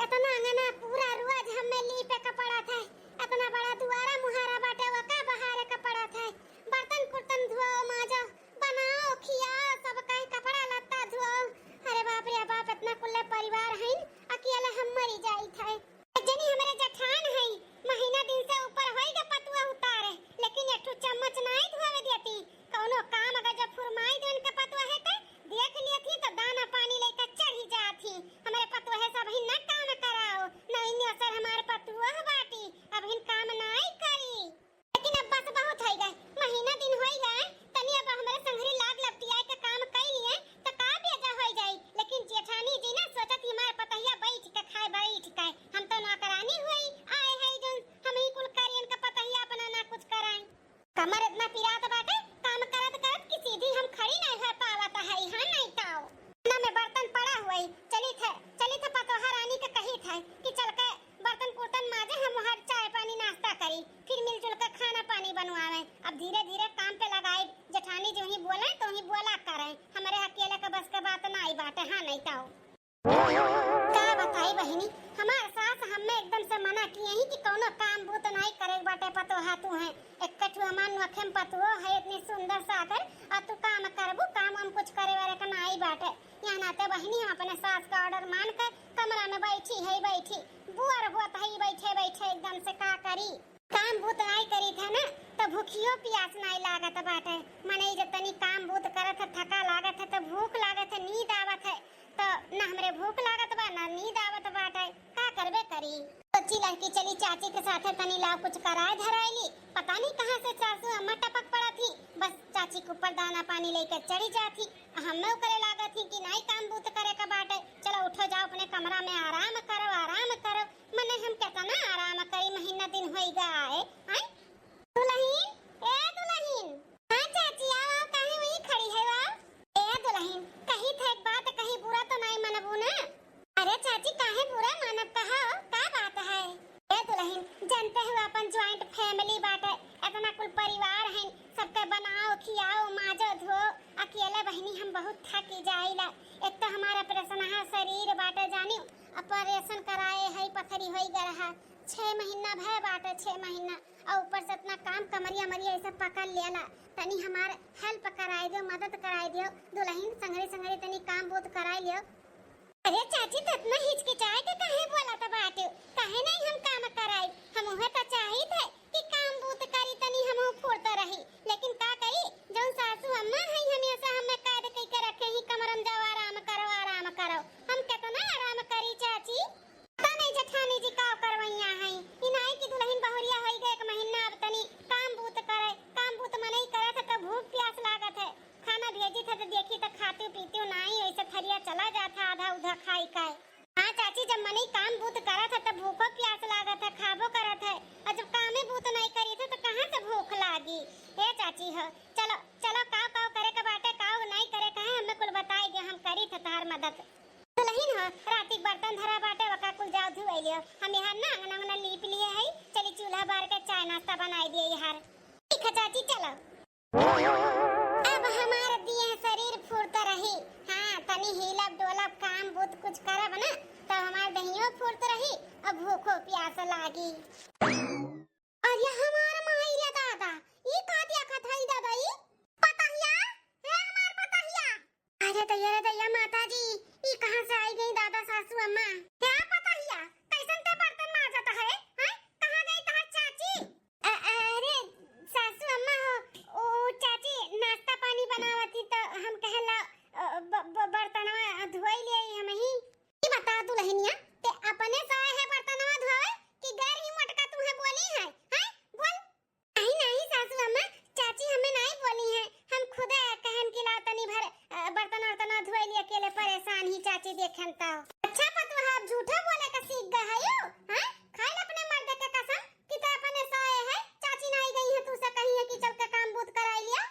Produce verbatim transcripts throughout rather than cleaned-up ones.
एतना अंगना पूरा रोज हमें लीपे के पड़त है, एतना बड़ा दुआरा मुहारा बाटे, ओका बहारे के पड़त है। बर्तन कुर्तन धुआओ, माजो, बनाओ, खियाओ, सब कहे कपड़ा लत्ता धुआओ। अरे बाप रे बाप, एतना कुल्ले परिवार हईन, अकेले हम मरी जाइत है। एक जनी हमरे जेठान हई, महीना दिन से ऊपर होई के पतुआ उतारे, लेकिन एक ठो चम्मच नाई धोवे देती। कौनो काम अगर जब फुरमाई दे उनके पतुआ है त देख लियत ही तो दाना पानी लेके चढ़ी जात ही। हमरे पतुआ है सब ही न काम कराओ, न इन्ने असर हमार पतुआ बाटी, अब हिन काम नाई करी। लेकिन अब बस बहुत होई गए, महीना दिन होई गए, तनी अब हमरे संघरी लाग लपटियाए के काम कई लिए त का बेजा होई जाई। लेकिन जेठानी जी ना सोचत ही हमार पतहिया बैठ के खाए बैठ के, हम तो नौकरानी हुई आए है जो हम ही कुल करियन का पतहिया अपना ना कुछ कराए। कमर इतना पिरात बाटे, काम करत करत कि सीधी हम खड़ी नहीं हो पावत है, हाँ नहीं ताओ। ना में बर्तन पड़ा हुई, चली थे, चली थे पतोहा रानी के कही थे कि चल के बर्तन कुर्तन माजे, हम हर चाय पानी नाश्ता करी, फिर मिलजुल के खाना पानी बनवावे। अब धीरे धीरे काम पे लगाई, जेठानी जो ही बोले तो ही बोला करे, हमरे अकेले के बस के बात ना आई बाटे, हाँ नहीं ताओ। का बताई बहिनी, हमार सास हमें एकदम से मना किए ही कि कौनो काम बूत नाई करे बाटे पतोहा तू है। एक कठु हमार नोखे में पतोहो है इतनी सुंदर सागर, और तू काम करबू, काम हम कुछ करे वाले का नाई बाटे। यहाँ नाते बहिनी हम अपने सास का ऑर्डर मान के कमरा में बैठी है, बैठी बोर होत है बैठे बैठे एकदम से, का करी। काम बूत नाई करी थे ना तो भूखियो प्यास नाई लागत बाटे। मने जब तनी काम बूत करत है, थका लागत है तो भूख लागत है, नींद आवत है, तो ना हमरे भूख लागत बा ना नींद आवत बाटे, का करबे करी। सोची लड़की चली चाची के साथे तनी लाव कुछ कराए धराए ली। पता नहीं कहाँ से सासू अम्मा टपक पड़त ही, बस चाची के ऊपर दाना पानी लेके चढ़ी जात ही। हमें ओकरे लागत ही कि नाई काम बूत करे का बाटे, चलो उठो जाओ अपने कमरा में आराम करो, आराम करो। मने हम केतना आराम करी, महीना दिन होई गा आए, आए? दुलहिन, ए दुलहिन। हाँ चाची, आओ, आओ, काहे वहीं खड़ी है, आओ। ए दुलहिन, कही थे एक बात, कहीं बुरा तो नहीं मनबू ना? अरे चाची, काहे बुरा मानब, कहा, का बात है? ए दुलहिन, जानते हो अपन ज्वाइंट फैमिली बाटे, इतना कुल परिवार है, सबके बनाओ, खियाओ, माजो, धो, अकेले बहिनी हम बहुत थकी जाइला। एक तो हमारा ऑपरेशन हा शरीर बाटे जानी, ऑपरेशन कराए है, पथरी होई गए रहा, छह महीना भय बाटे, छह महीना, और ऊपर से इतना काम कमरिया मरिया ऐसे पकड़ लियाला। तनी हमार हेल्प कराए दियो, मदद कराए दियो, दुलहिन संगरी संगरी तनी काम बूत कराए लियो। अरे चाची, तो इतना हिचकिचाए के काहे बोलत बाटे? काहे नहीं हम काम कराई? हम उहे तो चाहित है कि काम बूत करी, तनी हमहू फुर्त रही। लेकिन का करी, जौन सासू अम्मा है हमेशा हमें कैद कई के रखे ही, कमरम जाओ, आराम करो, आराम करो। हम कितना आराम करी चाची? पता नहीं जेठानी जी का करवैया है। ई नाई की दुलहिन बहुरिया होई गए एक महीना, अब तनी काम बूत करे, काम बूत मनई करे थे तो भूख प्यास लागत है। खाना भेजी थे तो देखी तो खाती पीती नाई, ऐसे थरिया चला जात है आधा उधा खाई का। हाँ चाची, जब मनई काम बूत करत है तो भूखो प्यास लागत है, खाबो करत है, और जब कामे बूत नहीं करी थे तो कहाँ से भूख लागी? हे चाची हो, चलो चलो, काव काव करे के बाटे, काव नहीं करे के है, हमें कुल बताई दे, हम करी थे तहार मदद। दुलहिन हो, राती के बर्तन धरा बाटे, वका कुल जाओ धुआई लियो। हम यहाँ ना अंगना अंगना लीप लिए है, चली चूल्हा बार के चाय नाश्ता बनाई दिए यार। ठीक है चाची, चलो। अब हमार दिए शरीर फुर्त रही। हाँ, तनी हिलब डोलब, काम बूत कुछ करब ना, तो हमार दहियो फुर्त रही और भूखो प्यास लागी। अरे हमार माई रे दादा, ई का देखत हई दादा ई? पतहिया, हे हमार पतहिया। अरे दैया रे दैया माता जी, ई कहाँ से आई गई दादा सासू अम्मा? हे पतहिया, कैसन ते बर्तन माजत है? हैं? कहाँ गई तहार चाची? अ-, अरे सासू अम्मा हो, ओ चाची नाश्ता पानी बनावत ही तो हम कहला, अ, ब-, ब-, बर्तनवा धोई ले हम ही। ई बता दुलहिनिया, ते अपने से आए है बर्तनवा धोवे कि गैर ही मोटका तुहे बोली है, हैं? बोल। नहीं, नहीं सासू अम्मा, चाची हमें नहीं बोली है, हम खुदे कहन कि लाओ तनी भर, अ, बर्तन वर्तन धोई लिए, अकेले परेशान ही चाची देखेन तो। अच्छा पतोहा, अब झूठो बोले का सीख गए है यू, हैं? खाइल अपने मर्द के कसम कि ते अपने से आए है, चाची नहीं गई है तू से कही है कि चल के काम बूत कराई लिया।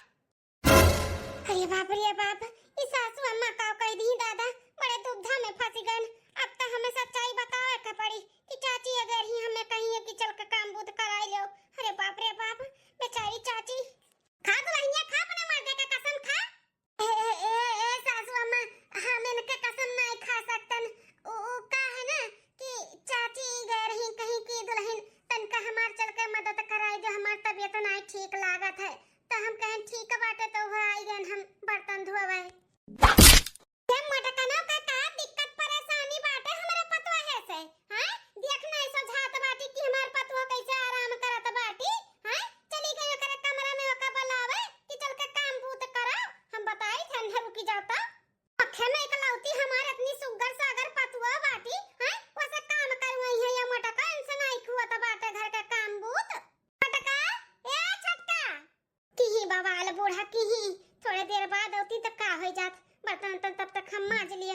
अरे बाप रे बाप, ई सासू अम्मा का कह दी दादा, बड़े दुविधा में फंस गन। अब तो हमें सच्चाई बतावे के पड़ी कि चाची अगर ही हमें कही है कि चल के काम बूत कराई लो। अरे बाप रे बाप, बेचारी चाची। खा दुलहिनिया, खा अपने मर्दे के कसम खा। ए, ए, ए, ए, सासू अम्मा, हम इनके कसम नहीं खा सकतन। उ, उ का है ना कि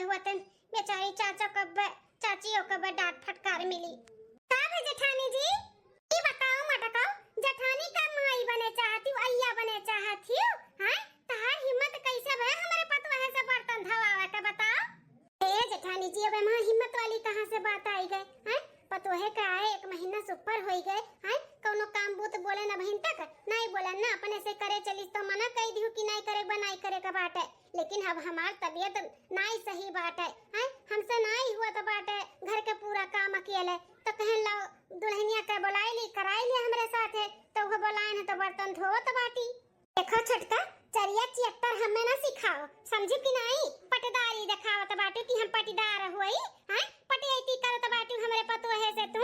वतन बेचारी चाचा कब्बे, चाची ओकबे डांट फटकार मिली। का भे जेठानी जी, ई बताओ मटकाओ, जेठानी का माई बने चाहती हो, अइया बने चाहती हो? हैं? तहार हिम्मत कैसे भे हमरे पतोहे से बर्तन धवावे के, बताओ? ए जेठानी जी, अब एमा हिम्मत वाली कहाँ से बात आई गए? हैं? पतोहे का आए एक महीना से ऊपर होई गए, हैं? कौनो काम बूत बोले न बहिन तक, नाई बोले न, अपने से करे चलिस तो मना कई दिहु कि नाई करे बा, नाई करे का बाटे। लेकिन अब हमार तबीयत नाई सही बाटे, हैं? हमसे नाई हुआ तो बाटे घर के पूरा काम अकेले, तो कहन लाओ दुल्हनिया के बुलाई ली, कराई ली हमरे साथे, तो वो बुलाए न तो बर्तन धोवत बाटी। देखो छोटका, चरिया चियत्तर हमें ना सिखाओ, समझू कि नाई? पटदारी देखावत बाटू कि हम पटीदार होई, हैं? पटियती करत बाटू हमरे पतोहे से तू।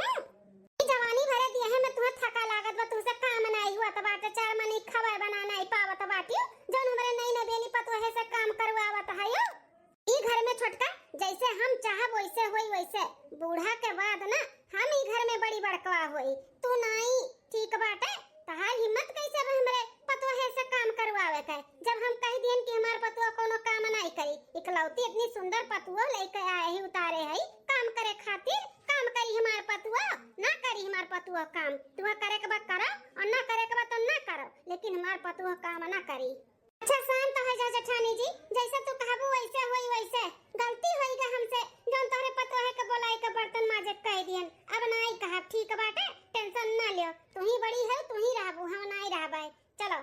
ई जवानी भरे दिए है मैं तुहे थका लागत बा, तुहसे काम नाई हुआ त बाटे, चार मनी खबर बना नाई पावत बाटू, जौन हमरे नई नबेली पतोहे से काम करवावत है यो। ई घर में छोटका जैसे हम चाहब वैसे होई वैसे, बूढ़ा के बाद ना हम ई घर में बड़ी बड़कवा होई, तू नाई। ठीक बाटे, तहार हिम्मत कैसे बा हमरे पतोहे से काम करवावे के? जब हम कह दियन कि हमार पतोह कोनो काम नाई करी, इकलौती इतनी सुंदर पतोह लेके आए ही उतारे है काम करे खातिर, काम करी हमार पतोह? ना करी हमार पतोह काम। तुहे करे के बा करो और ना करे के बा तो ना करो, लेकिन हमार पतोह काम ना करी। अच्छा, शांत हो जा जेठानी जी, जैसे तू कहबू वैसे होई वैसे। गलती होई गा हमसे, जौन तोहरे पतोहे के बोलाई के बर्तन माजे के कह दियन। अब नाई कहब, ठीक बाटे, tension ना लियो। तू ही बड़ी है, तू ही रहबू, हम नाई रहबे। चलो,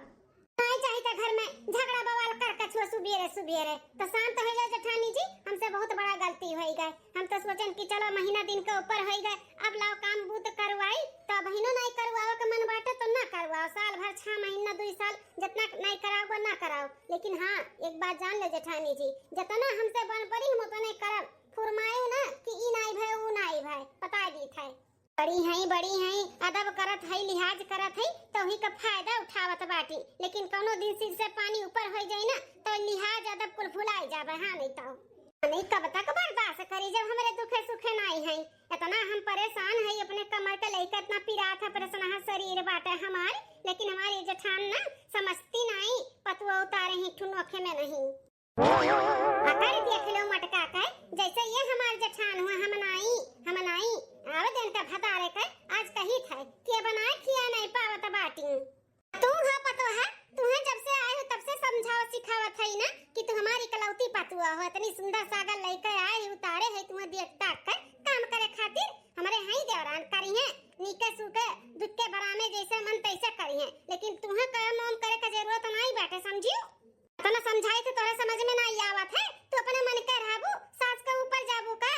नाई चाहिए घर में झगड़ा बवाल कर कछुआ सुबेरे सुबेरे। तो शांत हो जा जेठानी जी, हमसे बहुत बड़ा गलती होई गए। हम तो सोचन कि चलो महीना दिन के ऊपर होई गए, अब लाओ काम बूत करवाई, तो बहिनो नाई करवाओ के मन बाटे तो ना करवाओ, साल भर छह महीना दुई साल जितना नाई कराओ वो ना कराओ, लेकिन हाँ एक बात जान ले जेठानी जी, जितना हमसे बन पड़ी हम उतने करब। फुरमायो ना कि ई नाई भय ऊ नाई भय, बता दी थे। बड़ी हई, बड़ी हई, अदब करत हई, लिहाज करत हई, तो ही का फायदा उठावत बाटी, लेकिन कौनो दिन सिर से पानी ऊपर हो जाई ना तो लिहाज अदब कुल भुलाई जाबे। हाँ नहीं तो नहीं, कब तक बर्दाश्त करी जब हमरे दुखे सुखे नाई है? इतना हम परेशान है अपने कमर के लेके, इतना पिरात है, परेशान है शरीर बाटे हमार, लेकिन हमारी जेठान ना समझती नाई, पतुआ उतारे ही ठुनोखे में नहीं। अकर देख लो मटका के, जैसे ये हमार जेठान हुआ, हम नाई, हम नाई। आवे दिन का भतारे के आज कही थे कि बनाए खिया नहीं पावत बाटी। तू हो पतोह, तुहे जब से आए हो तब से समझावत सिखावत है ना कि तू हमारी इकलौती पतोह हो, इतनी सुंदर सागर लेके आए हो, उतारे है तुहे देख ताक के काम करे खातिर। हमरे हई देवरान करी है, नीके सूखे दुख के बरामे जैसे मन तैसे करी है, लेकिन तुहे काम वाम करे का जरूरत नहीं बाटे, समझियो? इतना समझाई थे तोरे समझ में नहीं आवत है, तू अपने मन के रहबू, सास के ऊपर जाबू का?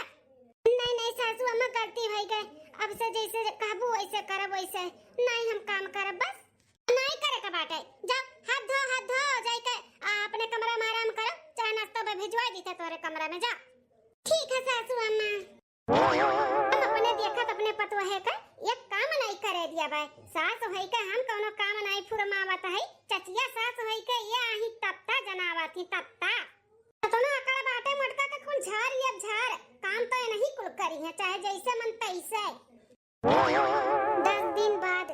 नहीं नहीं सासू अम्मा, गलती हो गई, अब से जैसे कहबू वैसे करब, वैसे नहीं हम काम करब बस। नाई करे के बाटे, जा हाथ धो, हाथ धो, जाई के आ, अपने कमरा में आराम करो, चाहे नाश्ता में भिजवा दी थे तोरे कमरा में, जा। ठीक है सासू अम्मा। हम अपने देखत अपने पतोहे का एक काम नाई करे दिया बा। सास होई के हम कौनो काम नाई फुरमावत है, चचिया सास होई के ये आही तत्ता जनावत ही तत्ता। कतनो अकड़ बाटे मोटका के खून झार लिया झार, काम तो ये नहीं कुल करी है, चाहे जैसे मन तैसे। दस दिन बाद।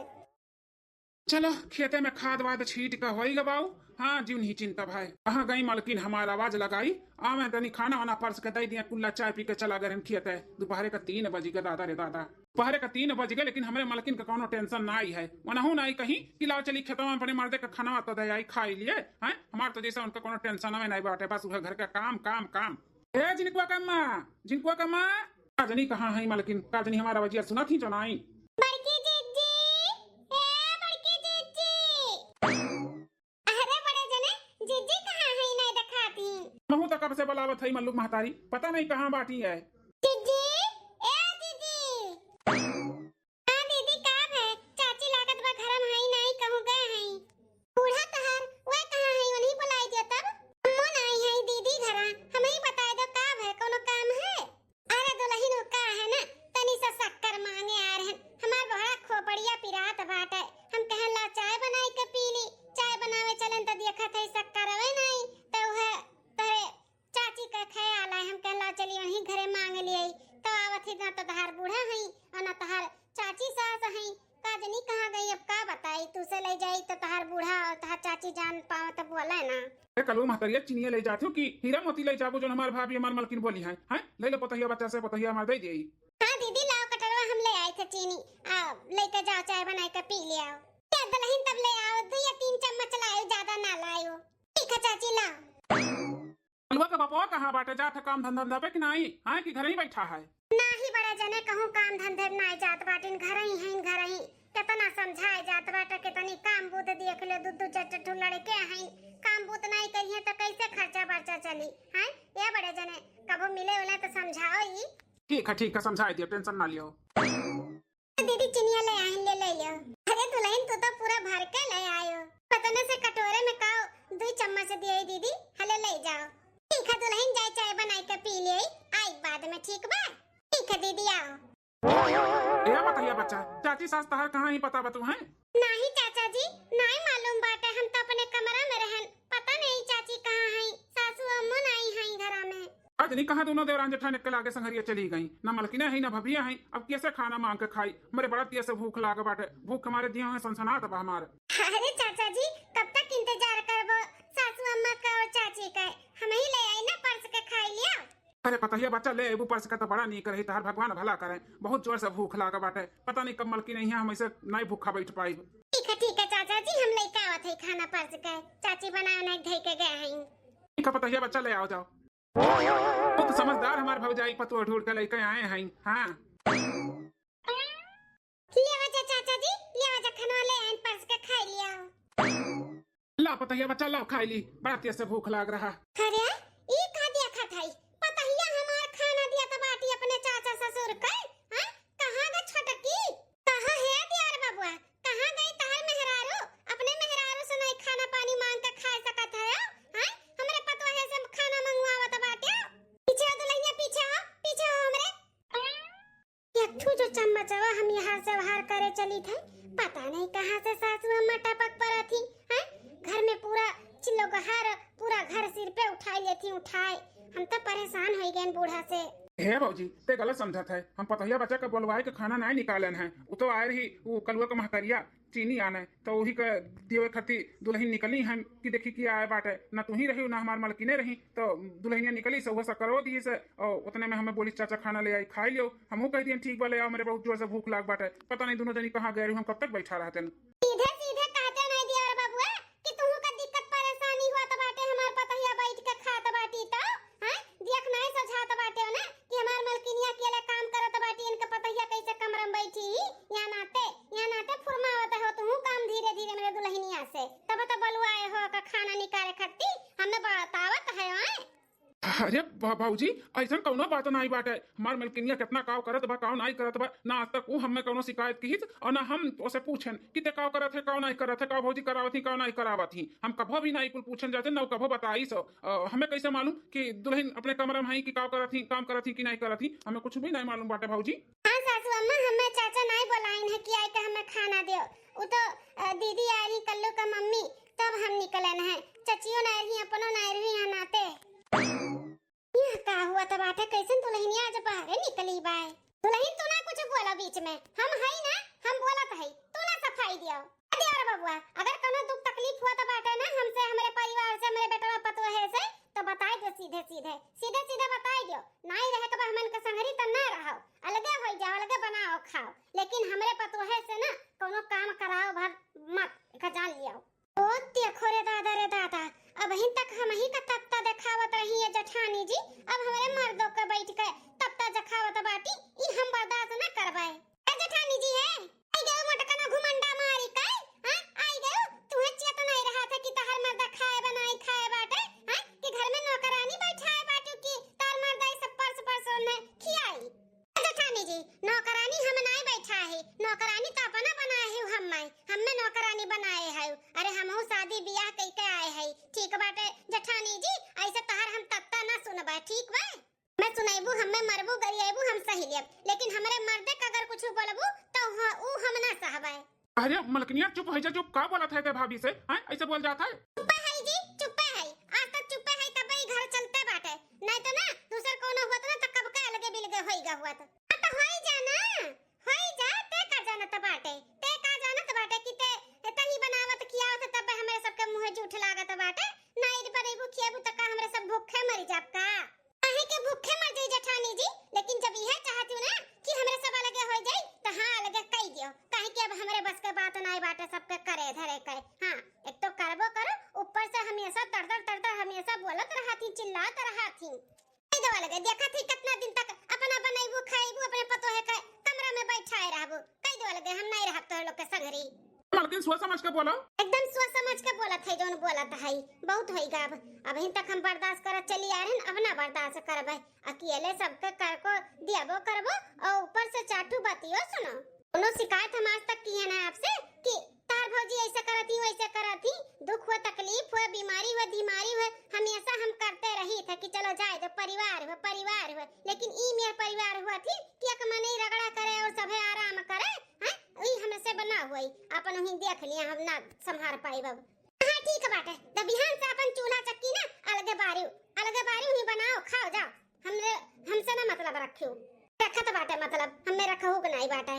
चलो, खेते में खाद वाद छीट के होई गबाऊ। हाँ, जीव नहीं चिंता भाई। कहाँ गई मलकिन हमार आवाज लगाई? आवे तनी खाना वाना परस के दे दिया, कुल्ला चाय पी के चला गए खेते। दोपहरे का तीन बज गए दादा रे दादा, दोपहरे का तीन बज गए, लेकिन हमरे मलकिन का कौनो tension नाई है। वनहू नाई कहीं कि लाओ चली खेतवा में अपने मर्दे का खाना तो दे आई खाई लिए। हैं, हमार तो जैसे उनका कौनो tension में नहीं बाटे, बस वह घर का काम, काम, काम। ए जिनकुआ का माँ, जिनकुआ का माँ, का जनी कहाँ है मलकिन, का जनी हमारा वजिया सुना थी जो नाई। बड़की जिज्जी, ए बड़की जिज्जी। अरे बड़े जने, जिज्जी कहाँ है, नहीं दिखाती। महू तो कब से बुलावत है मल्लुक महतारी, पता नहीं कहाँ बाटी है। जिज्जी, ए जिज्जी। हाँ दीदी, का भय? चाची लागत बा घर में हई नाई, कहूँ गए हई। बूढ़ा तहार, वह कहाँ हई, उन्हीं बुलाई दियो तब। अम्मो नाई हई दीदी घरा, हमही बताई दो का भय, कोनो काम है? अरे दुलहिन, वो का है ना, तनी सा शक्कर मांगे आ रहन, हमार बड़ा खोपड़िया पिरात बाटे। हम कहन ला चाय बनाई के पी ली, चाय बनावे चलन तो देखत है शक्कर अवे नाई, तो वह तोरे चाची का ख्याल आए, हम कहला चली वहीं घरे मांग लियाई। तो आवत ही ना तो तहार बूढ़ा हई और ना तहार चाची सास हई, का जनी कहाँ गई, अब का बताई, तू से ले जाई तो तहार बूढ़ा और तहार चाची जान पावत बोले ना। ए, कलू महतरिया चिनिया ले जात हो कि हीरा मोती ले जाबो, जो हमार भाभी हमार मलकिन बोली है, हैं? ले लो पतोहिया बच्चा से, पतोहिया हमार दे देई। हाँ दीदी, लाओ कटरवा, हम ले आए थे चीनी, आ, लेके जाओ, चाय बनाए के पी ले आओ। क्या दुल्हन तब ले आओ, दो या तीन चम्मच लाओ, ज्यादा ना लाओ। ठीक है चाची, लाओ। कलुआ के बपवा कहाँ बाटे, जात है काम धंधा पे कि नाई, हाँ कि घर ही बैठा है? नाही बड़े जने, कहूँ काम धंधे में नाई जात बाटिन, घर ही हैं, घर ही। कितना समझाए जात बाटे, कितनी काम बूत देख लो, दू दू चार चार ठो लड़के हैं, काम बूत नाई करिए तो कैसे खर्चा बर्चा चली, हैं? ये बड़े जने, कबो मिले वाला तो समझाओ ही। ठीक है, ठीक है, समझाए दियो, टेंशन ना लियो। दीदी चिनिया ले आइन, ले ले लियो। अरे दुल्हन, तू तो पूरा भर के ले आयो। पतने से कटोरे में का दो चम्मच दिए दीदी, हले ले जाओ। ठीक है दुल्हन, जाए चाय बनाई के पी ले, आई बाद में, ठीक बा? ठीक है दीदी, आओ। ए बतैया बच्चा, चाची सास तहार कहाँ ही पता बतू हैं? नाही चाचा जी, नाही मालूम बाटे, हम तो अपने कमरा में रहन, पता नहीं चाची कहाँ हैं, सासू अम्मो नाही हैं घरा में। अजनी कहाँ दोनों देवरान जेठान के लागे संघरिया चली गई, ना मलकिने हैं ना भभिया हैं, अब कैसे खाना मांग के खाई? हमरे बड़ा तेज से भूख लाग बाटे, भूख हमारे दिया है सनसनात बा हमार। अरे चाचा जी, कब तक इंतजार करबो सासू अम्मा का और चाची का? हम ही ले आई ना परस के खाई लिया। अरे पतहिया बच्चा, ले अबू परस के तो बड़ा नीक रही, तहार भगवान भला करे, बहुत जोर से भूख लाग बाटे, पता नहीं कब मलकिन अइहें, हम ऐसे नहीं भूखा बैठ पाई। ठीक है ठीक है चाचा जी, हम लेके आवत है खाना परस के, चाची बनाए नहीं धई के गए हैं। ठीक है पतहिया बच्चा, ले आओ जाओ। बहुत समझदार हमार भौजाई पतोह ढूंढ के लेके आए हैं। हाँ। ले आवा जा चाचा जी, ले आवा जा, खाना ले आइन परस के खाई लिया। ला पतहिया बच्चा, लाओ खाई ली, बड़ा तेज से भूख लाग रहा। अरे, ई का देखत हई? पतहिया हमार खाना दिया त बाटी अपने चाचा ससुर के, हाँ? कहाँ ग छोटकी? कहाँ है दियार बबुआ? कहाँ गई तहर मेहरारू? अपने मेहरारू से नहीं खाना पानी मांग के खा सकत है, हाँ? हमरे पतोहे से खाना मंगवावत बाटे। पीछे हो दुल्हनिया, पीछे हो, पीछे हो हमरे। एक ठू जो चम्मचवा हम यहाँ से वहार करे चली थे, पता नहीं कहाँ से सासू अम्मा टपक पड़ा थी, हैं? घर में पूरा चिल्लो गहार, पूरा घर सिर पे उठाई लेती, उठाए। हम तो परेशान हो गए बूढ़ा से। हे भौजी, ते गलत समझत है। हम पतहिया बच्चा के बोलवाए के खाना नहीं निकालन है। वो तो आए रही, वो कलुआ के महकरिया चीनी आने, तो वही के देवे खातिर दुल्हन निकली हम कि देखी कि आए बाटे। ना तू ही रही, ना हमार मलकिने रही, तो दुल्हनिया निकली से, वो सकरो दी से, और उतने में हमें बोली, "चाचा खाना ले आई, खाई लियो।" हमहू कह दिए, "ठीक बा, ले आओ, मेरे बहुत जोर से भूख लाग बाटे।" पता नहीं दोनों जनी कहाँ गए रही, हम कब तक बैठा रहते। सीधे सीधे कहते नहीं दिया रे बबुआ कि तुहू का दिक्कत परेशानी हुआ तो बाटे, हमार पतहिया बैठ के खात बाटी तो, हैं? देख नहीं सझात बाटे ना कि हमार मलकिनिया अकेले काम करत बाटी, इनके पतहिया कैसे कमरा में बैठी ही? या नाते, या नाते फुरमावत हो तुहू काम धीरे धीरे मेरे दुल्हनिया से, तब तो बलुआए हो का खाना निकाले खत्ती, हमें बतावत है, हैं? अरे भा-, भौजी, ऐसन कौनो बात नाई बाटे। हमार मलकिनिया कितना काव करत बा, काव नाई करत बा, ना आज तक वो हमें कौनो शिकायत किहित और ना हम ओसे पूछन कि ते काव करत है, काव नाई करत है, काव भौजी करावत ही, काव नाई करावत ही। हम कभो भी नाई कुल पूछन जाते, ना वो कभो बताई सो। अ, हमें कैसे मालूम कि दुल्हन अपने कमरा में है कि काव करत ही, काम करत ही कि नाई करत ही? हमें कुछ भी नाई मालूम बाटे भौजी। हाँ सासू अम्मा, हमें चाचा नाई बोलाइन है कि आए के हमें खाना दियो। वो तो, अ, दीदी आ रही कल्लू का मम्मी, तब हम निकलन है। चचियो ना रही, अपनो ना रही, यहाँ नाते। यह का हुआ त बाटे, कैसन दुल्हनिया आज बाहरे निकली बाय? दुल्हन तू ना कुछ बोलो बीच में, हम हई ना, हम बोलत हई, तू ना सफाई दियो। देवर बबुआ, अगर कोनो दुख तकलीफ हुआ त बाटे ना हमसे, हमरे परिवार से, हमरे बेटवा पतोहे से, तो बताई दियो सीधे सीधे, सीधे सीधे बताई दियो। नाई रहे के बा हमन के संगरी त ना रहो, अलगे होई जाओ, अलगे बनाओ खाओ, लेकिन हमरे पतोहे से ना कोनो काम कराओ भर मत, एका जान लियो। ओ देखो रे दादा, रे दादा, अबहिन तक हमही का तत्ता देखावत रही ये जेठानी जी, अब हमरे मर्दो के बैठ के तत्ता देखावत बाटी, ई हम बर्दाश्त न करबै। ए जेठानी जी है, आई गयो मोटकना घुमंडा मारी के, हाँ? आई गयो, तुहे चेत नहीं रहा था कि तहर मर्दा खाए बनाई खाए बाटे, हाँ? कि घर में नौकरानी बैठाए बाटू कि तहर मर्दा ई सब परस परस ने खियाई। जेठानी जी, नौकरानी हम नाई बैठा है, नौकरानी तो अपना बनाए है हम, मैं हमें नौकरानी बनाए है। अरे हमहू शादी बियाह कई के आए है, ठीक बाटे जेठानी जी, ऐसे तहार हम तत्ता ना सुनबा, ठीक बा? मैं सुनैबू, हमें मरबू गरिएबू हम सही लेब, लेकिन हमरे मर्दे का अगर कुछ बोलबू तो ह-, ऊ हम ना सहबे। अरे मलकनिया, चुप होइ जा, चुप। का बोलत है ते भाभी से, हैं? ऐसे बोल जात है? चुप्पे है जी, चुप्पे है। आज तक चुप्पे है, तब ई घर चलते बाटे। नहीं तो ना, दूसर कोनो हुआ तो ना, तो कब के अलगे बिलगे होई गा हुआ तो। हाँ, तो होई जा ना, होई जा। ते का जानत बाटे, ते देखत ही कितना दिन तक अपना बनैबू, खाइबू, अपने पतोहे के कमरा में बैठाए रहबू। कह दो अलगे, हम नहीं रहब तोहरे लोग के संगरी। मलकिन, सोच समझ के बोलो। एकदम सोच समझ के बोलत है, जौन बोलत है। बहुत होई गा अब। अबहिन तक हम बर्दाश्त करत चली आ रहन, अब ना बर्दाश्त करबे। अकेले सबके कर को दियाबो करबो और ऊपर से चाटू बतियो सुनो। कोनो शिकायत हम आज तक किहे ना आपसे कि तार भौजी ऐसे करत ही, वैसे करत ही। दुख हुआ, तकलीफ हुआ, बीमारी हुआ, धीमारी हुआ, हमेशा हम करते रही थे कि चलो जाए दो, परिवार हुआ, परिवार हुआ। लेकिन ई मेर परिवार हुआ थी कि एक मनई रगड़ा करे और सभे आराम करे, हैं? ई हमसे बना हुई, अपन वहीं देख लिया, हम ना संभार पाई बाबू। हाँ, ठीक बाटे, त बिहान से अपन चूल्हा चक्की ना अलगे बारियो, अलगे बारियो ही बनाओ, खाओ जाओ, हमरे, हमसे ना मतलब रखियो। रखत बाटे मतलब, हमें रखहु के नाई बाटे।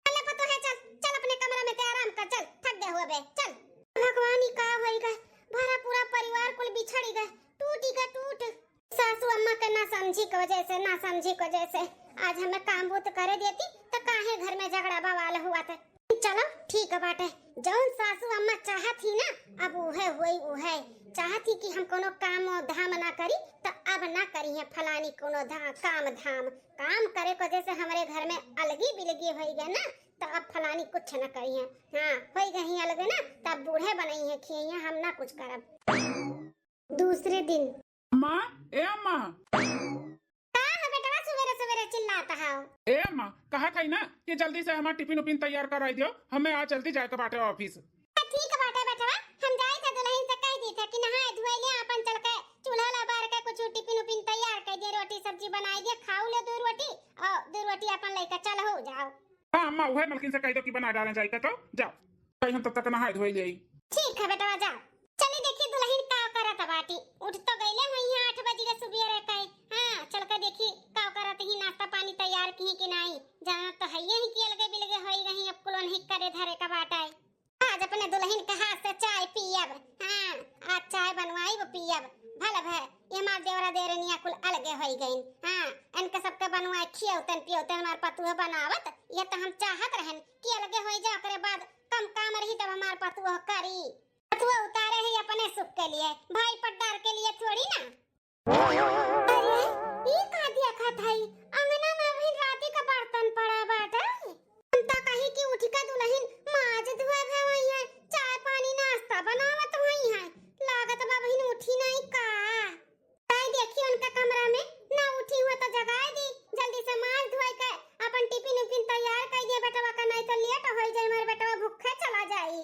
चल पतोहे, चल, चल अपने कमरा में ते आराम कर, चल, थक गए हुए बे, चल। भगवान, ई का होई गए, भरा पूरा परिवार कुल बिछड़ी गए, टूटी गए टूट। सासू अम्मा के ना समझी के वजह से, ना समझी के वजह से आज हमें काम बूत करे देती, त काहे घर में झगड़ा बवाल हुआ था। चलो ठीक बाटे, जौन सासू अम्मा चाहत ही ना, अब उहे होई, उहे चाहत ही कि हम कोनो काम धाम ना करी, त अब ना करी है फलानी कोनो धा-, काम धाम। काम करे के वजह से हमरे घर में अलगी बिलगी होई गए ना, त अब फलानी कुछ ना करी है। हाँ, होई गई अलगे ना, तब बूढ़े बनई है, खियई है, हम ना कुछ करब। दूसरे दिन। अम्मा, ए अम्मा। का है बेटवा, सुबेरे सुबेरे चिल्लात हौ? ए अम्मा, कहत हई ना कि जल्दी से हमार टिफिन उफिन तैयार कराई दियो, हमें आज जल्दी जाए के बाटे ऑफिस। ठीक बाटे बेटवा, हम जाई थे दुलहिन से कह दी थे कि नहाए धोए ले, अपन चल के चूल्हा ला बार के कुछ टिफिन उफिन तैयार कर दिए, रोटी सब्जी बनाई दिए, खाऊ ले दो रोटी और दो रोटी अपन लेके चल हो जाओ। हाँ अम्मा, उहे मलकिन से कह दो कि बना डालें जाई के, तो जाओ, कहीं हम तब तक नहाए धोए ले आई। ठीक है बेटवा, जाओ। चली देखी दुलहिन का करत बाटी, उठ तो गईले हुई है आठ बज गए सुबेरे के। हाँ, चल के देखी का करत ही, नाश्ता पानी तैयार की कि नाई। जाना तो है ही कि अलगे बिलगे होई गई, अब कुलो नहीं करे धरे का बाटा है। आज अपने दुलहिन के हाथ से चाय पियब। हाँ, आज चाय बनवाई वो पियब। भल भे, ये हमार देवरा देवरनिया कुल अलगे होई गईन। हाँ, इनके सबके बनवाए खियौतन पियौतन हमार पतुह बनावत, ये तो हम चाहत रहन कि अलगे होई जा, ओकरे बाद कम काम रही तब हमार पतुह करी। पतुह उतारे है अपने सुख के लिए, भाई पट्टार के लिए थोड़ी ना। अरे, ई का देखत हई? अंगना में अबहिन राती का बर्तन पड़ा बाटे। हम त कही कि उठ के दुलहिन माज धोए भे हुई है, चाय पानी नाश्ता बनावत हुई है। लागत बा अबहिन उठी नहीं का। ताई देखी उनका कमरा में ना उठी हुआ तो जगाए दी, जल्दी से माज धोए के अपन टिफिन उफिन तैयार कर दिए बेटवा का, नहीं तो लेट हो जाए, हमारे बेटवा भूखे चला जाई।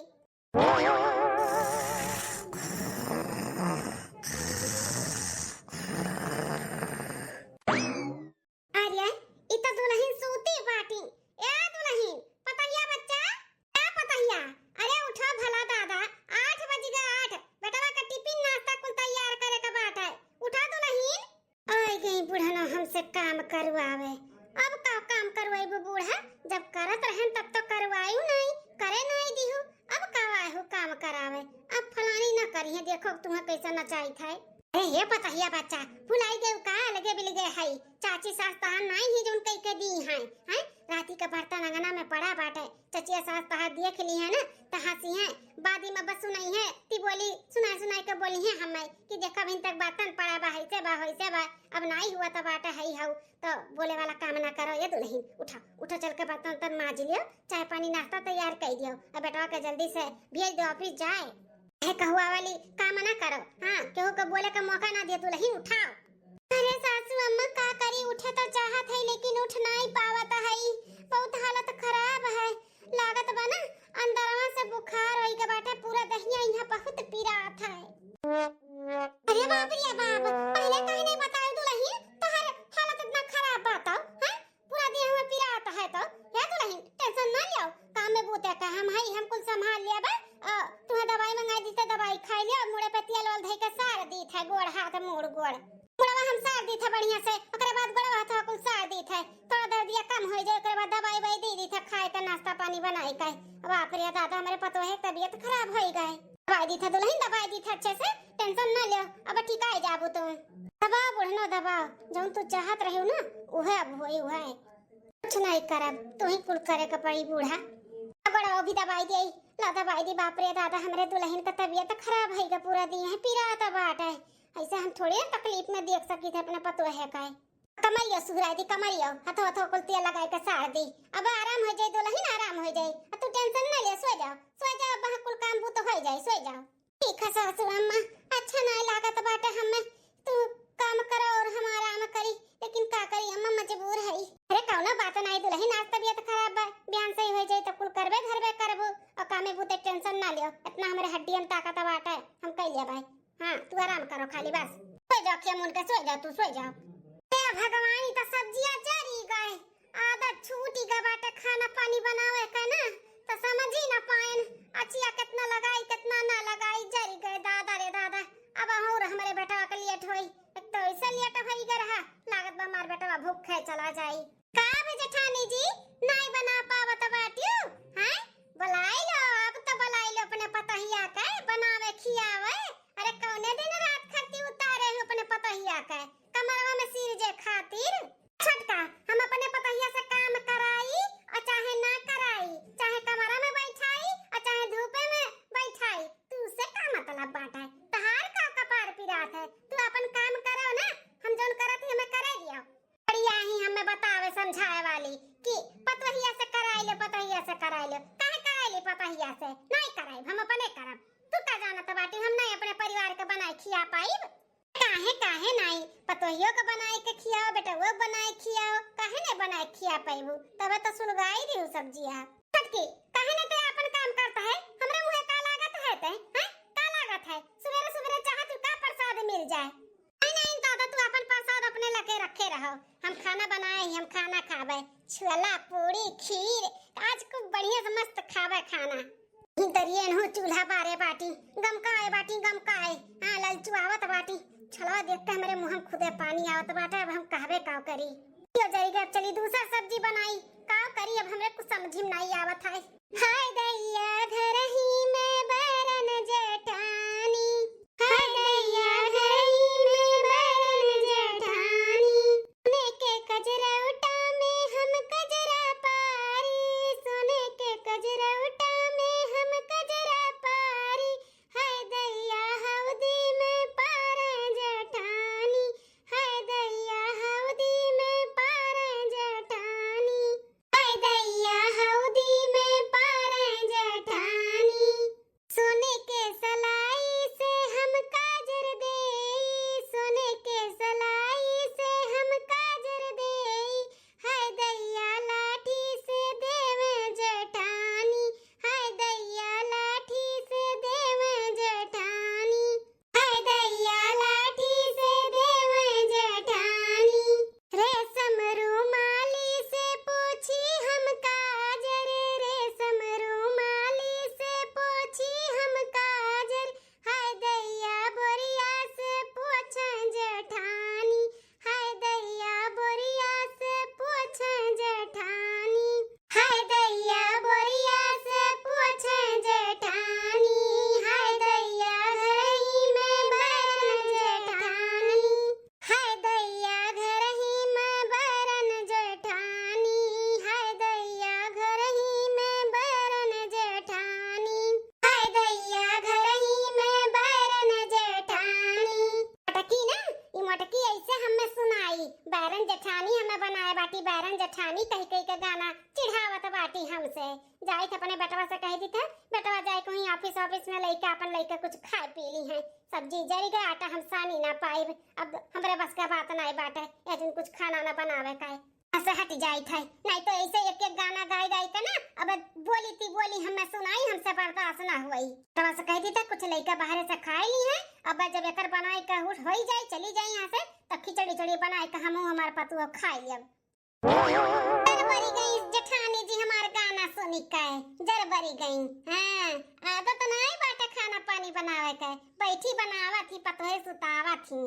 अरे, इ त दुलहिन सूती बाटी। ए दुलहिन, पतहिया बच्चा, ए पतहिया, अरे उठा भला दादा, आठ बज गए, आठ। बेटवा का टिफिन नाश्ता कुल तैयार करे का बाटे। उठा दुलहिन। आइ गई बुढ़ना हमसे काम करवावे। अब का काम करवाइबू बूढ़ा? जब करत रहन तब तो करवायु नहीं, करे नहीं दिहु। अब का आयु काम करावे? अब फलानी ना करिहे, देखो तुम्हें कैसा नचाइत है। अरे हे पतहिया बच्चा, भुलाई गयु का? अलगे बिलगे है, चाची सास तहार नाई ही जौन कई के दी हैं, हैं? राती का बर्तन अंगना में पड़ा बाटे, चचिया सास तहार देख ली है ना, त हंसी है, बादी में बस सुनाई है, ती बोली सुनाई सुनाई के बोली है हमें कि देखा अभी तक बर्तन पड़ा बा, हैसे बा, होइसे बा, अब नाई हुआ त बाटे है हऊ, तो बोले वाला काम ना करो ये दुलहिन, उठा, उठा चल के बर्तन उर्तन माज लियो, चाय पानी नाश्ता तैयार कर दियो, अब बेटवा के जल्दी से भेज दो ऑफिस जाए। है कहुआ वाली काम ना करो, हाँ, केहू के बोले का मौका ना दियो दुलहिन, उठाओ। अरे सासू अम्मा का करी, उठे तो चाहत है लेकिन उठ नाई पावत है, बहुत हालत खराब है, लागत बा ना अंदरवा से बुखार होई के बाटे, पूरा दहिया यहाँ बहुत पिरात है। अरे बाप रे बाप, पहले काहे नहीं बतायो दुलहिन, तोहर हालत इतना खराब बा तो, हैं? पूरा देह में पिरात है तो, हे दुलहिन, टेंशन ना लियो, काम में बूते का हम हई, हम कुल संभाल लिया बा। अ, तुम्हें दवाई मंगाई दी तो दवाई खाई लियो, मुड़े पे तेल ओल धई के सार दी थे, गोड़ हाथ मुड़ गोड़। मुड़वा हम सार दी थे बढ़िया से, ओकरे बाद गोड़वा हाथ कुल सार दी थे, थोड़ा दर्दिया कम हो जाए, ओकरे बाद दवाई ववाई दे दी थे खाए के, नाश्ता पानी बनाई के। बाप रे दादा, हमारे पतोहे के तबीयत खराब हो गए। दवाई दी थे दुलहिन, दवाई दी थे अच्छे से, टेंशन ना लियो, अब ठीक आ जाबू तुम। दबाओ बुढ़नो दबाओ, जौन तू चाहत रहे ना, उहे अब होई उहे। कुछ नहीं करब, तू ही कुल करे के पड़ी बूढ़ा। गोड़वा भी दबाई दे, ला दबाई दी। बाप रे दादा, हमरे दुलहिन का तबीयत खराब है, पूरा दिन है पिरात बाटे। ऐसे हम थोड़े तकलीफ में देख सकी थे अपने पतोहे का। कमरियो सुहराई दी, कमरियो, हथो हथो कुल तेल लगाई के सार दी। अब आराम होइ जाई दुलहिन, आराम होइ जाई। अब तू tension ना लियो, सोइ जाओ, सोइ जाओ, अब वहाँ कुल काम बूत होइ जाई, सोइ जाओ। ठीक है सासू अम्मा, अच्छा नाहीं लागत बाटे हमें, तू काम करो और हम आराम करी, लेकिन का करी अम्मा, मजबूर है। अरे कौनो बात नाहीं दुलहिन, आज तबियत खराब बा, बिहान सही होइ जाई तो कुल करबे धरबे करबू, और कामे बूते tension ना लियो, इतना हमरे हड्डियन ताकत बाटे, हम कइ लिया भाई। हाँ, तू आराम करो खाली बस। सोइ जाओ, खेम उनके सोइ जाओ, तू सोइ जाओ। हे भगवान, ई त सब्जिया जरी गए, आदत छूटी गए बाटे खाना पानी बनावे के ना, त समझ ही ना पाएन। अचिया कितना लगाई, कितना ना लगाई, जरी गए, दादा रे दादा। अब और हमरे बेटवा के late होई, एक तो ऐसे late होई गए रहा, लागत बा हमार बेटवा भूखे चला जाई। का बे जेठानी जी, नाई बना पावत बाटियो? हैं? बुलाई लो, अब तो बुलाई लो अपने पतोहिया के, बनावे खियावे। अरे कौने दिन रात खत्ती उतारे हो अपने पतोहिया के, कमरवा में सिर जे खातिर? छोटका, हम अपने पतोहिया से काम कराई और चाहे ना कराई, चाहे कमरा में बैठाई और चाहे धूपे में बैठाई, तू से का मतलब बाटे? तहार का कपार पिरात है? तू अपन काम करो ना, हम जौन करत ही हमें करे दियो। बढ़िया ही हमें बतावे समझाए वाली कि पतोहिया से कराई ले, पतोहिया से कराई ले। काहे कराई ले पतोहिया से? नाई कराई, हम अपने करब। तू का जानत बाटी, हम नाई अपने परिवार के बनाए खिया पाइब? काहे, काहे नाई? पतोहियो के बनाए के खियाओ, बेटवो के बनाए खियाओ, काहे नाई बनाए खिया पाइबू? तबे तो सुलगाई दिहू सब्जिया। छोटकी, काहे नाई ते अपन काम करता है? हमरे मुँहे का लागत है ते? हैं? का लागत है? सुबेरे सुबेरे चाहत हूँ का प्रसाद मिल जाए? नहीं, नहीं दादा, तू अपन प्रसाद अपने लगे रखे रहो। हम खाना बनाए ही, हम खाना खाबे। छोला, पूरी, खीर, आज खूब बढ़िया से मस्त खाबे खाना। हिंतरियन हो चूल्हा बारे बाटी, गम का आए बाटी, गम का आए। हाँ, ललचुआवत बाटी। छोलवा देख के हमरे मुँह में खुदे पानी आवत बाटे, अब हम कहबे का करी। यो जरी गए, अब चली दूसर सब्जी बनाई। का करी, अब हमरे कुछ समझी में नाई आवत है। हाय दैया घरही में बरन जेठानी, हाय दैया घरही में बरन जेठानी। सोने के कजरौटा में हम कजरा पारी, सोने के कजरौटा में हम कजरा पारी। हाय दैया हौदी में पारे जेठानी, हाय दैया हौदी में पारे जेठानी। हाय दैया हौदी में पारे जेठानी। सोने के सलाई से हम काजर देई, सोने के सलाई से हम काजर देई। हाय दैया लाठी से देवे जेठानी, हाय दैया लाठी से देवे जेठानी। हाय दैया लाठी से देवे जेठानी। रेशम रुमाली से पोछी हम काजर, रेशम रुमाली से पोछी हम काजर। हाय दैया बोरिया से पोछे जेठानी, हाय दैया बोरिया से पोछे जेठानी। हाय दैया बोरिया से पोछे जेठानी, हाय दैया घरही में बरन जेठानी। हाय दैया घरही में बरन जेठानी, हाय दैया घरही में बरन जेठानी। हाय दैया घरही में बरन जेठानी। मोटकी ना, ई मोटकी ऐसे हमें सुनाई, बैरन जेठानी हमें बनाए बाटी, बैरन जेठानी कहि कहि के गाना चिढ़ावत बाटी हमसे। जाइत अपने बेटवा से कहि दीत है, बेटवा जाए कहीं office office में लइके, अपन लइके कुछ खाए पी ली है। सब्जी जरि गए, आटा हम सानी ना पाइब, अब हमरे बस का बात नाई बाटे, या दिन कुछ खाना ना बनावे का है। से हट जाइत है, नाई तो ऐसे एक एक गाना गाई गाई के ना, अब बोली ती बोली हमें सुनाई, हमसे बर्दाश्त ना हुई। तो बस कहि दीत है, कुछ लइका बाहरे से खाए ली है, अब जब एकर बनाई का उठ होई जाई, चली जाई यहाँ से, तो खिचड़ी उचड़ी बनाई के हमहू हमार पतुओ खाई लेब। जरबरी गई जेठानी जी हमार गाना सुनी के, जरबरी गई। हाँ, आदत नाई बाटे खाना पानी बनावे के, बैठी बनावत ही, पतोहे सुतावत ही।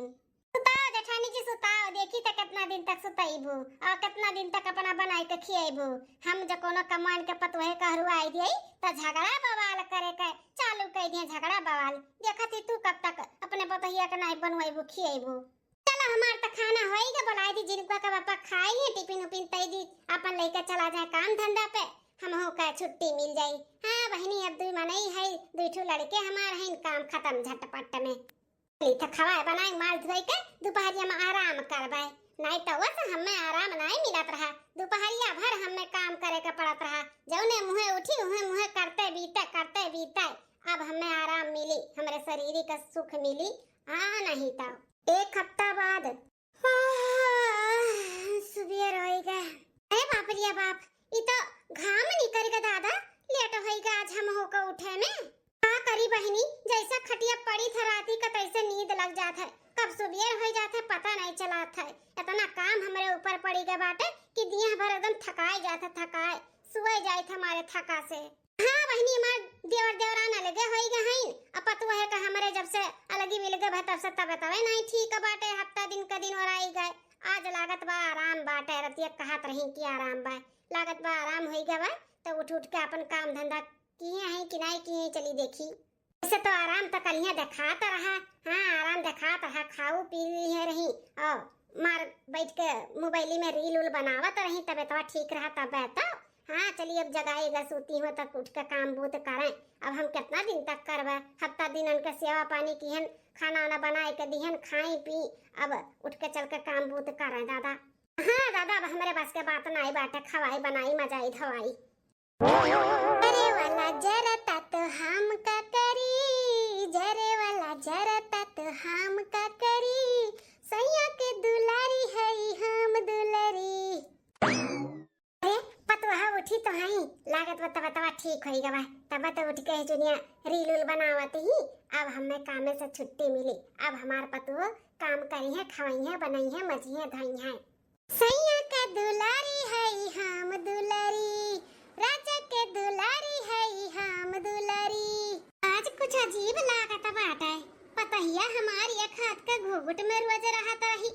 सुताओ जेठानी जी, सुताओ, देखी त कितना दिन तक सुतइबू और कितना दिन तक अपना बनाई के खियइबू। हम जो कोनो कमान के पतोहे कहरुआई दिए त झगड़ा बवाल करे के चालू कइ दिए, झगड़ा बवाल। देखत ही तू कब तक अपने पतोहिया के नाई बनवाइबू, खियइबू। चलो हमार त खाना होई गे, बुलाई दी जिनको का पापा खाई है, टिफिन उफिन तई दी, अपन लइके चला जाए काम धंधा पे, हमहू का छुट्टी मिल जाई। हाँ बहिनी, अब दुई मनई है, दुई ठो लड़के हमार हैं, काम खत्म झटपट में। चली त खवाए बनाए माल धोए के दोपहरिया में आराम करबे। नाहीं तउ वस हमें आराम नाहीं मिलत रहा, दुपहरिया भर हमें काम करे के पड़त रहा। जउने मुँहे उठी उहे मुँहे करते बीते करते बीते। अब हमें आराम मिली, हमरे शरीर का सुख मिली। हाँ, नाहीं तउ एक हफ्ता बाद, आह, सुबेर होइ गए। अरे बाप रे बाप, ई तो घाम निकरि गा दादा, लेट होइ गा आज हमहू का उठे में। का करी बहिनी, जइसे खटिया पड़ी थे राती का तइसे नींद लग जात है। कब सुबेर होइ जात है पता नाहीं चलत है। इतना काम हमरे ऊपर पड़ी गा बाटे कि दिह भर एकदम थकाए जात है, थकाए, सोए जाए थे हमारे थका से। हाँ बहिनी, हमार देवर देवरान अलगे होइ गा हइन, अब पतोह का हमरे जब से अलगी मिल गए बा तब से तबियत नाहीं ठीक बाटे, हफ्ता दिन का दिन ओराइ गए। आज लागत बा आराम बाटे, रतिया कहत रही कि आराम बा, लागत बा आराम होइ गए बा, तो उठ उठ के अपन काम धंधा किहे हैं कि नाहीं किहे हैं, चली देखी। वइसे तो आराम तो कलिया देखात रहा, हाँ आराम देखात रहा, खाऊ पी लिहे रही और मार बैठ के मोबाइली में रील उल बनावत रही, तबियतवा ठीक रहा तब तो। हाँ चली अब जगाई गा, सूती हो तक उठ के काम बूत करें। अब हम कितना दिन तक करबे, हफ्ता दिन उनके सेवा पानी किहन, खाना वाना बनाए के दिहन, खाई पी, अब उठ के चल के काम बूत करें दादा। हाँ दादा, अब हमरे बस के बात नाहीं बाटे, खवाई बनाई मजाई धवाई। जरे वाला जरता तो हम का करी, जरे वाला जरता तो हम का करी, सैया के दुलारी है हम दुलारी। अरे पतोहा उठी तो हई, लागत बा तबियतवा ठीक होइ गवा, तब तो उठ के जुनिया रील उल बनावत ही। अब हमें कामे से छुट्टी मिली, अब हमार पतोह काम करिहे, खवइहे, बनइहे, मजिहे, धइहे। सैया का दुलारी है हम दुलारी, राजा के दुलारी है हम दुलारी। आज कुछ अजीब लागत बाटे, पतहिया हमार एक हाथ का घूघुट में रोज रहत रही,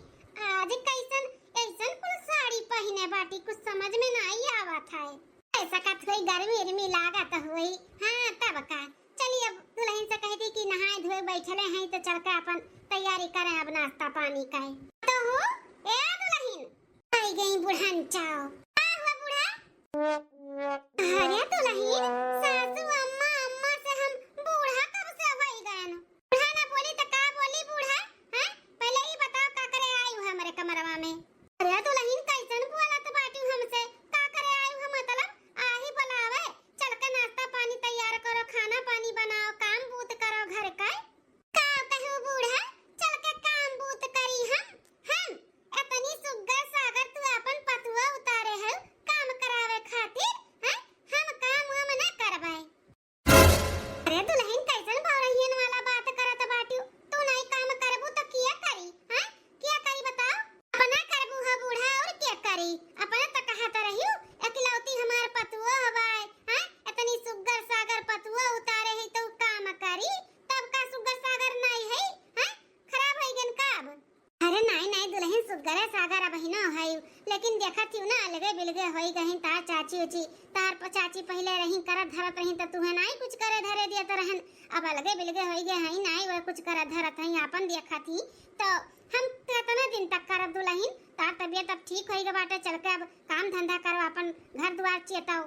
आज कइसन अइसन कुल साड़ी पहिने बाटी, कुछ समझ में नाहीं आवत है। अइसा का थोड़ी गर्मी उर्मी लागत होई। हाँ तब का, चली अब दुलहिन से कहि दी कि नहाए धोए बैठले हैं तो चल के अपन तैयारी करें अब नाश्ता पानी का। तो हो, ए दुलहिन, आइ गई बुढ़न चाव। का हुआ बूढ़ा? अरे दुलहिन, सासू अम्मा अम्मा से हम बूढ़ा कब से होइ गएन? बूढ़ा ना बोली तो का बोली बूढ़ा? हैं? पहिले ई बताओ का करे आइउ हमरे कमरवा में? अरे दुलहिन कइसन बोलत बाटिउ हमसे? का करे आइउ हम मतलब? आही बोलावे, चल के नाश्ता पानी तैयार करो, खाना पानी बनाओ, काम बूत करो घर का। का कहू बूढ़ा, चल के काम बूत करी हम? हम? एतनी सुग्गर सागर तू आपन पतुआ उतारे हउ काम करावे खातिर, हैं? हम काम वाम ना करबै। अरे दुलहिन, कइसन बौरहियन वाला बात करत बाटिउ? तू नाहीं काम करबू त किया करी, हैं? किया करी बताओ? अपना करबू ह बूढ़ा, अउर के करी? अपना त कहत रहिउ, एकलौती हमार पतुआ हवाय, हैं? एतनी सुग्गर सागर पतुआ उतारे ही त उ काम करी, तब का सुग्गर सागर नाहीं है, हैं? खराब होइ गन का अब? अरे नाहीं, नाहीं दुलहिन, सुग्गरे सागर अबहिनो हइउ, लेकिन देखत हिउ ना, अलगे बिलगे होइ गहिन तार चाची उची, तार प-, चाची पहिले रही करत धरत रही त तुहे नाहीं कुछ करे धरे दियत रहन, अब अलगे बिलगे होइ गए हई, नाहीं वह कुछ करत धरत हई, आपन देखत ही, त हम केतना दिन तक करब दुलहिन, तार तबियत अब ठीक होइ गए बाटे, चल के अब काम धंधा करो, आपन घर दुआर चेतव।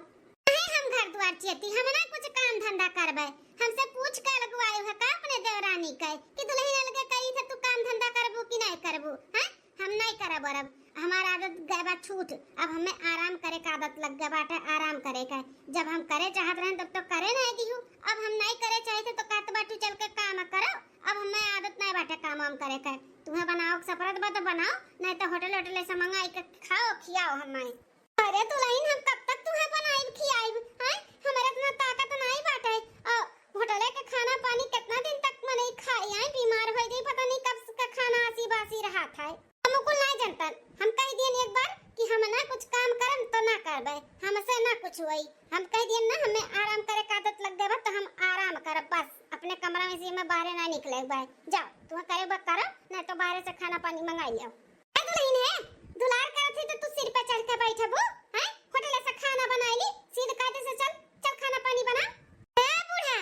काहे हम घर दुआर चेती, हम ना कुछ काम धंधा करबै। हमसे पूछ के लगवाए है का अपने देवरानी के कि दुलहिन अलगे कही थे तू काम धंधा करबू कि नाहीं करबू, हैं? हम नाहीं करब औरब। हमार आदत गए बा छूट, अब हमें आराम करे का आदत लग गए बाटे, आराम करे का। जब हम करे चाहत रहन तब तो करे नाहीं दिहू, अब हम नाहीं करे चाहते तो कहत बाटू चल के काम करो, अब हमें आदत नाहीं बाटे काम वाम करे का। तुम्हें बनाओ के सपरत बा तो बनाओ, नाहीं तो होटल होटल से मंगाई के खाओ, खियाओ हमें। अरे दुलहिन, हम कब तक तुहे बनाइब खियाइब, हैं? हमरे इतना ताकत नाहीं बाटे। अ, होटले के खाना पानी कितना दिन तक मनई खाई, हैं? बीमार होइ जाई, पता नाहीं कब का खाना आसी बासी रहत है। हम कुल नाहीं जनतन, हम कहि दियन एक बार कि हम ना कुछ काम करम तो ना करबे, हमसे ना कुछ होई। हम कहि दियन ना, हमें आराम करे का आदत लग गए बा, तो हम आराम करब बस, अपने कमरा में से हमें बाहरे ना निकले बा। जाओ, तुहे करे बा करो, नाहीं तो बाहरे से खाना पानी मंगाई लियाओ। ए दुलहिन है, दुलार करत ही तो तू सिर पे चढ़ के बैठबू, हैं? होटल से खाना बनाई ली, सीध कायदे से चल, चल खाना पानी बना। ए बूढ़ा,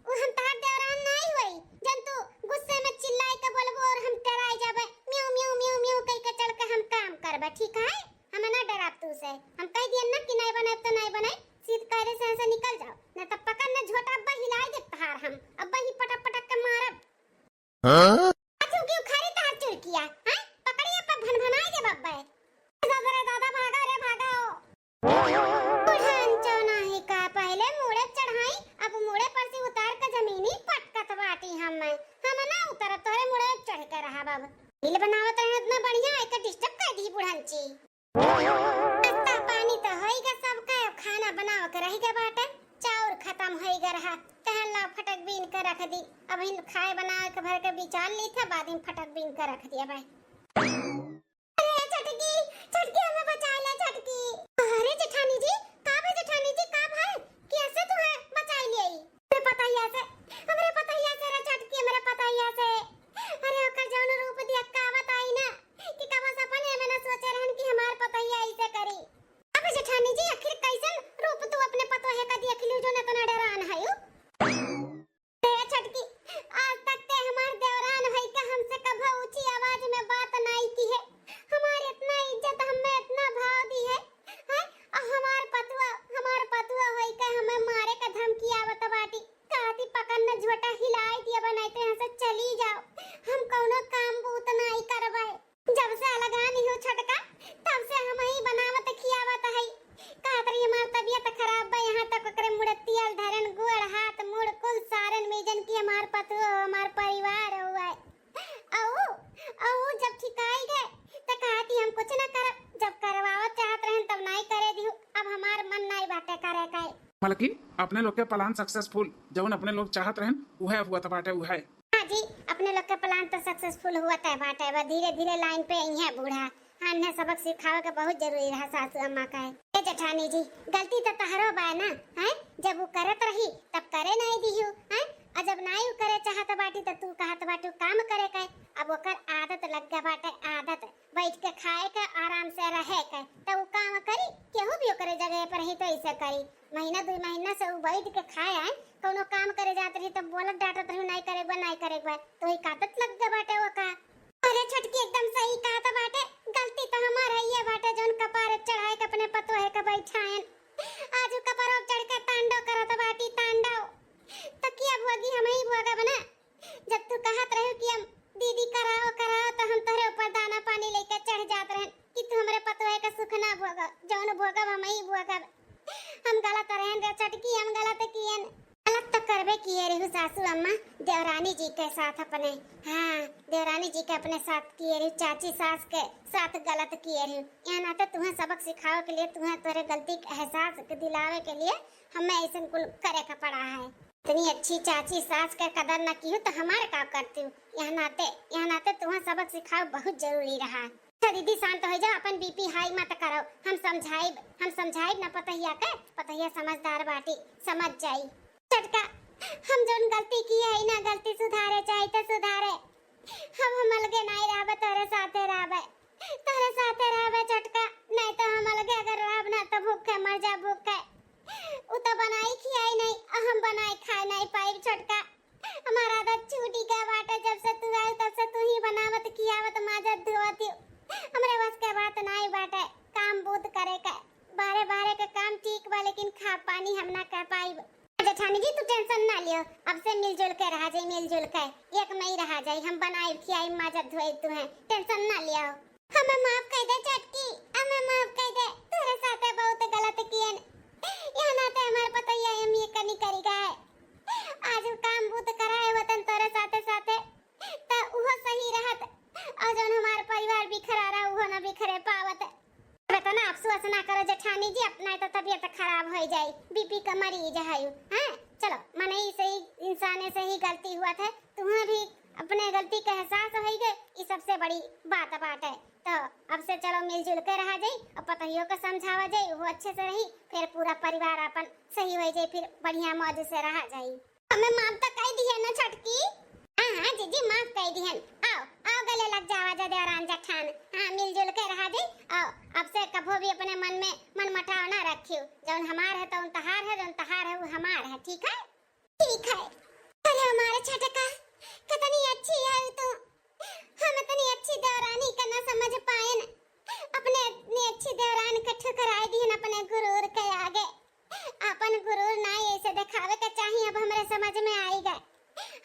उ हम तहार देवरान नाहीं होई, जन तू गुस्से में चिल्लाई के बोलबू और हम डराई जाबे, म्याऊ, म्याऊ, म्याऊ, म्याऊ कह के चल के हम काम करबे, ठीक है? हम ना डराब तू से, हम कहि दियन ना कि नाहीं बनाइब तो नाहीं बनाइब, सीध कायदे से यहाँ से निकल जाओ, ना तो पकड़ ना झोटा अब्बा हिलाई देब तहार हम, अब्बा ही पटक पटक के मारब। हाँ? अथु क्यों खरी तहार चुरकिया, हैं? पकड़िया पर भनभनाई ए बब्बे, दादा रे दादा, भागा रे भागा हो। बुढ़ान चौनाही का पहले मूड़े चढ़ाई, अब मूड़े पर से उतार के जमीनी पटकत बाटी हम। हम ना उतरब, तोहरे मूड़े चढ़ के रहब अब। reel बनावत रहे इतना बढ़िया, एके disturb कर दी बुढ़ान ची। नाश्ता पानी तो होइगा सबका, अब खाना बनावे के रहिगा बाटे, चाउर खतम होइगा रहा, तहन ला फटक बीन के रख दी। अब हिन खाए बनावे के भर के विचार ली था, बाद में फटक बीन के रख दिया भाई। अरे छोटकी, छोटकी, हमें बचाइ ले छोटकी। अरे जेठानी जी, का भा जेठानी जी, का भा? कैसे तू है बचाइ ले आई? हमरे पतोहिया से, हमरे पतोहिया से रे छोटकी, हमरे पतोहिया से। अरे ओकर जौन रूप देख का बताई ना, कि कबो सपने में ना सोचे रहन कि हमार पतोहिया ऐसे करी। अब जेठानी जी, आखिर कैसन रूप तू अपने पतोहे का देख लियो जो इतना डेरान है यू? ए छोटकी, आज तक ते हमार देवरान होइके हमसे कभो ऊंची आवाज में बात नाई की है। हमार इतना इज्जत, हमें इतना भाव दी है, हैं? और हमार पतुआ, हमार पतुआ होइके हमें मारे का धमकी आवत बाटी। कहती पकड़ न झोटा हिलाई दिया, बनाई तो यहाँ से चली जाओ, हम कौनो काम बूत नाई करबे। जब से अलगान हो छोटका, तब से हम ही बनावत खियावत हई। कहत रही हमार तबियत खराब बा, यहाँ तक ओकरे मुड़े तियल धरन, गोड़ हाथ मुड़ कुल सारन में जन की हमार पतुआ हो, हमार परिवार हो आए। अऊ, अऊ जब ठिकाई गए, त कहती हम कुछ न करब, जब करवावत चाहत रहन तब नाई करे दिहु, अब हमार मन नाई बाटे करे का। मलकिन, अपने लोग के plan successful, जौन अपने लोग चाहत रहन, उहे हुआ त बाटे, उहे। हाँ जी, अपने लोग के plan तो successful हुआ तय बाटे, बा धीरे धीरे line पे अइहें बूढ़ा। हाँ, इन्हें सबक सिखावे के बहुत जरूरी रहा सासू अम्मा का। ए जेठानी जी, गलती तो तहरो बा ना, हैं? जब वो करत रही तब करे नहीं दिहू, हैं? और जब नाई वो करे चाहत बाटी तो तू कहत बाटू काम करे का। अब ओकर आदत लग गया बाटे, आदत। बैठ के खाए के, आराम से रहे के, त उ काम करी, केहू भी ओकरे जगह पर रही तो ऐसे करी। महीना दुई महीना से उ बैठ के खाए आए, कौनो काम करे जात रही तब बोलत डांटत रही, "नाई करे बा, नाई करे बा," तो ही काटत लग गए बाटे वो का। अरे छोटकी एकदम सही कहत बाटे, गलती तो हमार है ये बाटे, जौन कपार चढ़ाए के अपने पतोहे के बैठाएन। आज उ कपरों चढ़ के तांडव करत बाटी, तांडव। तो के भोगी, हम ही भोगब ना। जब तू कहत रहे कि हम दीदी कराओ, कराओ, तो हम तोहरे ऊपर दाना पानी लेके चढ़ जात रहन कि तू हमरे पतोहे के सुख ना भोगो, जौन भोगब हम ही भोगब। हम गलत रहन रे छोटकी, हम गलत कियन। गलत तो करबे किए रहू सासू अम्मा, देवरानी जी के साथ अपने, हाँ, देवरानी जी के अपने साथ किए रहू, चाची सास के साथ गलत किए रहू। यह नाते तुम्हें सबक सिखावे के लिए, तुम्हें तोहरे गलती के एहसास के दिलावे के लिए हमें ऐसन कुल करे के पड़ा है। इतनी अच्छी चाची सास के कदर न की हो तो हमारे का करती हो? यह नाते, यह नाते तुम्हें सबक सिखाओ बहुत जरूरी रहा। अच्छा दीदी शांत हो जाओ, अपन बीपी हाई मत करो, हम समझाइब, हम समझाइब ना पतोहिया के, पतोहिया समझदार बाटी, समझ जाई। छोटका, हम जौन गलती किए है ना गलती सुधारे चाही तो सुधारे। हम, हम अलगे नाई रहबे, तोहरे साथे रहबे, तोहरे साथे रहबे छोटका, नहीं तो हम अलगे अगर रहब ना तो भूखे मर जा भूखे। उ तो बनाई खियाई नहीं, आ हम बनाई खाए नहीं पाइब छोटका। हमार आदत छूटी गए बाटे, जब से तू आई तब से तू ही बनावत खियावत माजत धोवत ही। हमरे बस के बात नाई बाटे काम बूत करे के। बाहरे बाहरे के काम ठीक बा लेकिन खा पानी हम ना कर पाइब। जेठानी जी तू tension ना लियो, अब से मिलजुल के रहा जाई, मिलजुल के एक में ही रहा जाई। हम बनाई खियाई माजत धोई तू है, tension ना लियो। हमें माफ कर दे छोटकी, हमें माफ कर दे, तोरे साथे बहुत गलत कियन। यह नाते हमार पतोहिया हम ये कमी करी गए। आज उ काम बूत कराए वतन तोरे साथे साथे, त उहो सही रहत, और जौन हमार परिवार बिखरा रहा, उहो न बिखरे पावत। अब इतना अफसोस ना करो जेठानी जी, अपना तो तबियत खराब हो जाई, बीपी का मरीज है यू, हैं? चलो, मनई से ही, इंसाने से ही गलती हुआ था, तुम्हें भी अपने गलती का एहसास हो गए, ये सबसे बड़ी बात बाटे। तो अब से चलो मिलजुल के रहा जाई और पतोहियो के समझावा जाई, वो अच्छे से रही, फिर पूरा परिवार अपन सही हो जाई, फिर बढ़िया मौज से रहा जाई। हमें माफ तो कई दिहन ना छोटकी। हाँ, हाँ, जीजी, माफ कई दिहन। आओ, आओ, गले लग जावा जा देवरान जेठान। हाँ, मिलजुल के रहा जी। आओ, अब से कभो भी अपने मन में मनमुटाव ना रखियो। जौन हमार है, तौन तहार है, जौन तहार है, वो हमार है, ठीक है? ठीक है। अरे, हमारे छोटका, कितनी अच्छी है तू। हम इतनी अच्छी देवरानी का ना समझ पाए ना। अपने इतनी अच्छी देवरान के ठुकराए दिहन अपने गुरूर के आगे। अपन गुरूर ना ऐसे दिखावे के चाही, अब हमरे समझ में आई गए।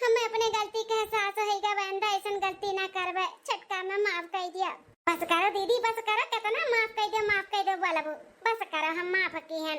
हमें अपने गलती के एहसास होई गए, आइंदा ऐसन गलती ना करबे। छोटका में माफ कर दिया। बस करो दीदी, बस करो, कितना माफ कइ दो, माफ कइ दो बोलबू, बस करो, हम माफ किहेन।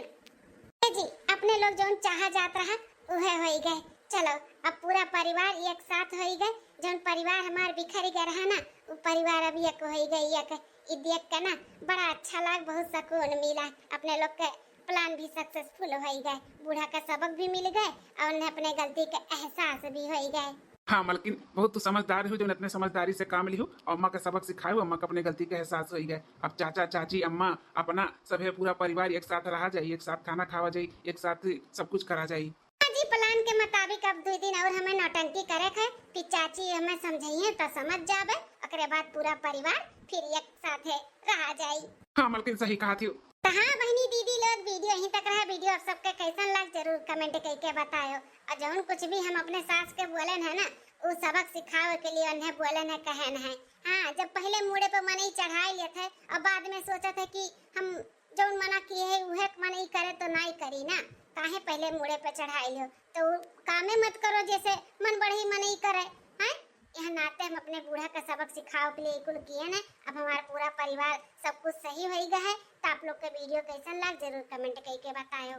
ए जी, अपने लोग जौन चाहा जात रहा, उहे होई गए। चलो, अब पूरा परिवार एक साथ होई गए। जौन परिवार हमार बिखर गए रहा ना, उ परिवार अब एक होई गए, एक। ई देख के ना बड़ा अच्छा लाग, बहुत सुकून मिला। अपने लोग के प्लान भी सक्सेसफुल होई गए, बूढ़ा का सबक भी मिल गए और उन्हें अपने गलती के एहसास भी होई गए। हाँ मलकिन, बहुत तू समझदार हो, जौन इतने समझदारी से काम लिहू और अम्मा का सबक सिखायो, अम्मा का अपने गलती के एहसास होई गए। अब चाचा, चाची, अम्मा, अपना सभे पूरा परिवार एक साथ रहा जाई, एक साथ खाना खावा जाई, एक साथ सब कुछ करा जाई। हाँ जी, प्लान के मुताबिक अब दुई दिन और हमें नौटंकी करे के है, फिर चाची हमें समझइहे तो समझ जाबे, ओकरे बाद पूरा परिवार फिर एक साथे रहा जाई। हाँ मलकिन, सही कहा थी। तो हाँ बहनी दीदी लोग, वीडियो यहीं तक रहा। वीडियो आप सबके कैसन लाग, जरूर कमेंट करके बतायो। और जौन कुछ भी हम अपने सास के बोलेन है ना, उ सबक सिखावे के लिए उन्हें बोलेन है, कहेन है। हाँ, जब पहले मूड़े पे मनई चढ़ाई लेत है और बाद में सोचत है कि हम जौन मना किए है उहे मनई करे तो नाई करी ना, काहे पहले मूड़े पे चढ़ाई लियो? तो उ कामे मत करो जैसे मन बढ़ई मनई करे, हैं? यह नाते हम अपने बूढ़ा का सबक सिखावे के लिए कुल किए ना। अब हमारा पूरा परिवार सब कुछ सही होई गए है। तो आप लोग के वीडियो कैसन लाग, जरूर कमेंट करके बतायो।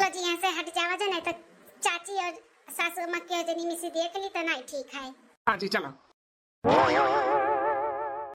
तो जी यहाँ से हट जावा जा, नहीं तो चाची और सासू अम्मा के जनी मिसी देख ली तो नहीं ठीक है। हाँ जी, चलो।